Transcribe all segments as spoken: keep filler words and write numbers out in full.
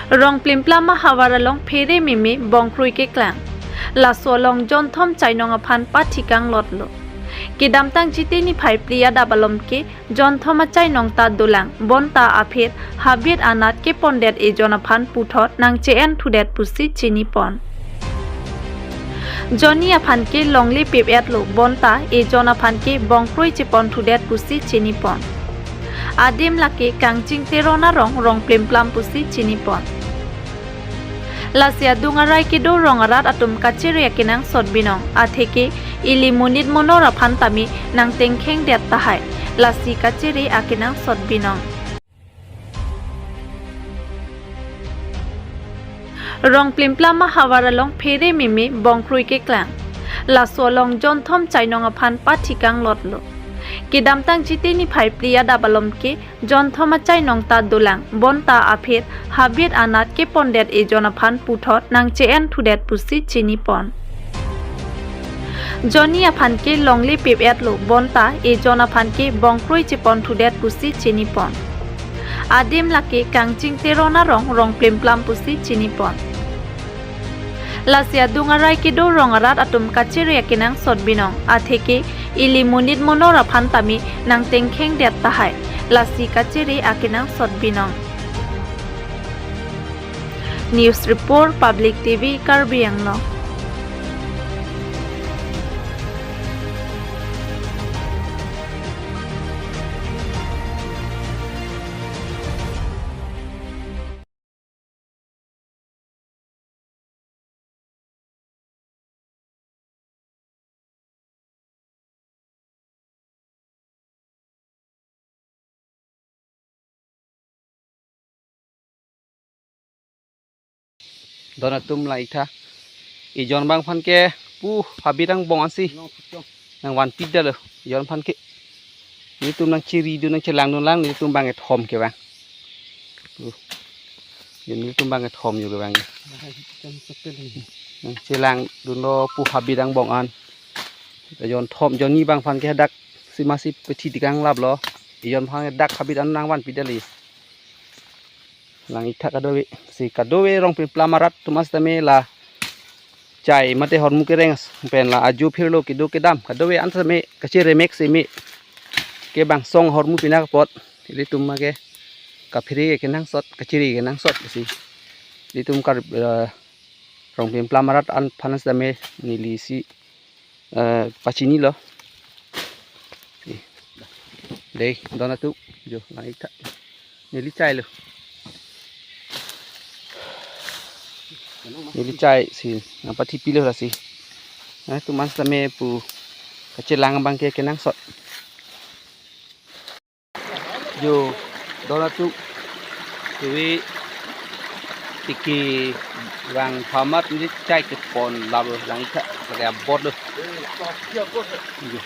Rongplimplam ahavar along phere meme bongkroi keklang. Laso along jonthom chainong aphan pathikang lotlo. Kedamtang Chiti niphai phli adap alom ke jonthom achainong ta dolang, bonta apher habit anat kepondet ejon aphan puthot nangche-en thudet pusi chinipon. Jonni aphan ke longle pip-etlo, bonta ejon aphan ke bongkroi chepon thudet pusi chinipon. Adim lake Kangching Teron arong Rongplimplam pusi chinipon. Lasi adung arai kedo rong arat atum kachere akenangsot binong, atheke ili monit monor aphan tame nangtengkhengdet tahai, lasi kachere akenangsot binong. Rongplimplam ahavar along phere meme bongkroi keklang. Laso along jonthom chainong aphan pathikang lotlo. Kedamtang Chiti niphai phli adap alom ke jonthom achainong ta dolang, bonta apher habit anat kepondet ejon aphan puthot nangche-en thudet pusi chinipon. Jonni aphan ke longle pip-etlo, bonta ejon aphan ke bongkroi chepon thudet pusi chinipon. Adim lake Kangching Teron arong Rongplimplam pusi chinipon. Lasi adung arai kedo rong arat atum kachere akenangsot binong, atheke ili monit monor aphan tame nangtengkhengdet tahai, lasi kachere akenangsot binong. News Report, Public T V, Karbi Anglong. Don atum, la-ik tha. Ejon abang aphan ke pu habit angbong ansi nangvanpidetlo ejon aphan ke. Nelitum nangchiri dun, nangchelang dun lang, nelitum bang kethom ke bang. Pu. Nelitum bang kethom jo ke bang. Nangchelang dunlo pu habit angbong an. Jonthom, jonni abang aphan ke dak si masi pethi dikang laplo. Ejon aphan ke dak habit an nangvanpidetlo. Lang-ik tha kadokave, si kadokave Rongplimplam arat atum an setame la chai mate ahormu kereng pen la ajo phirlo kedo kedam kadokave an setame kachere mek si me kebangsong ahormu pina kapot. Ilitum ke kaphere kenangsot, kachere kenangsot si. Ilitum kar, eh, Rongplimplam arat aphan setame neli si, eh, pachinilo. Dei, don atum, jo, lang-ik tha. Neli chailo. Neli chai si nangpathipilo lasi. Nangtum an setame pu kachelang abang ke kenangsot. Jo, don atum, kevi tiki vang phamat neli chai kepon labo, lang-ik tha, lake abotlo. Jo.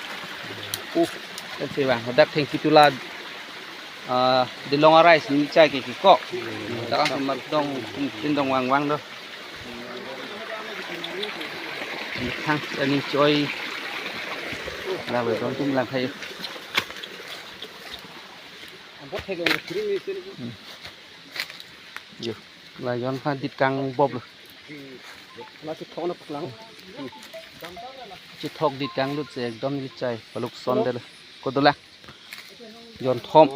Uh, kan si vang, hadak thengpi tula, ah, dilong arai si neli chai ke kiko. Dak an si mat dong, tin dong vangvang do. Thang, ani choi. Labo don atum, lang hai. Hmm. Jo, la ejon aphan dit kangboplo. Chethok dit kanglut si ekdom neli chai paluk sondetlo. Kodolang. Jonthom.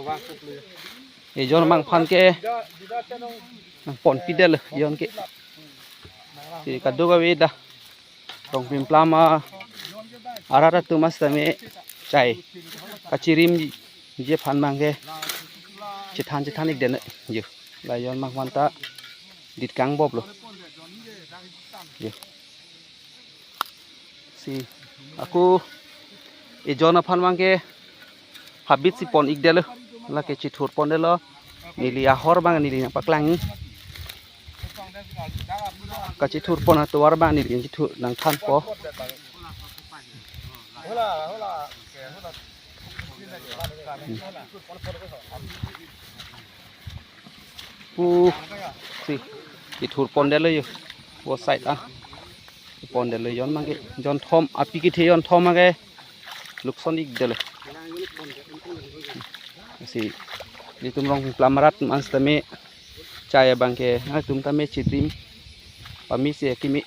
Ejon abang aphan ke nangponpidetlo ejon ke. Si kadokave dak Rongplimplam arat atum an setame chai kachirimji aphan abang ke chethan chethan-ikdetlo. Jo, la ejon abang aphan ta dit kangboplo. Jo. Si ako ejon aphan abang ke habit si pon-ikdetlo. Lake chethurpondetlo. Neli ahor abang neli nangpaklangji. Kachethurpon atovar abang neli chethur nangthanpo. Pu si chethurpondetlo jo. Bo side ah. Pondetlo ejon abang ke. Jonthom, api kethe jonthom abang ke lukson-ikdetlo. Si ilitum Rongplimplam arat atum an setame Kai abang ke atum tame chitim. Pame si akimi.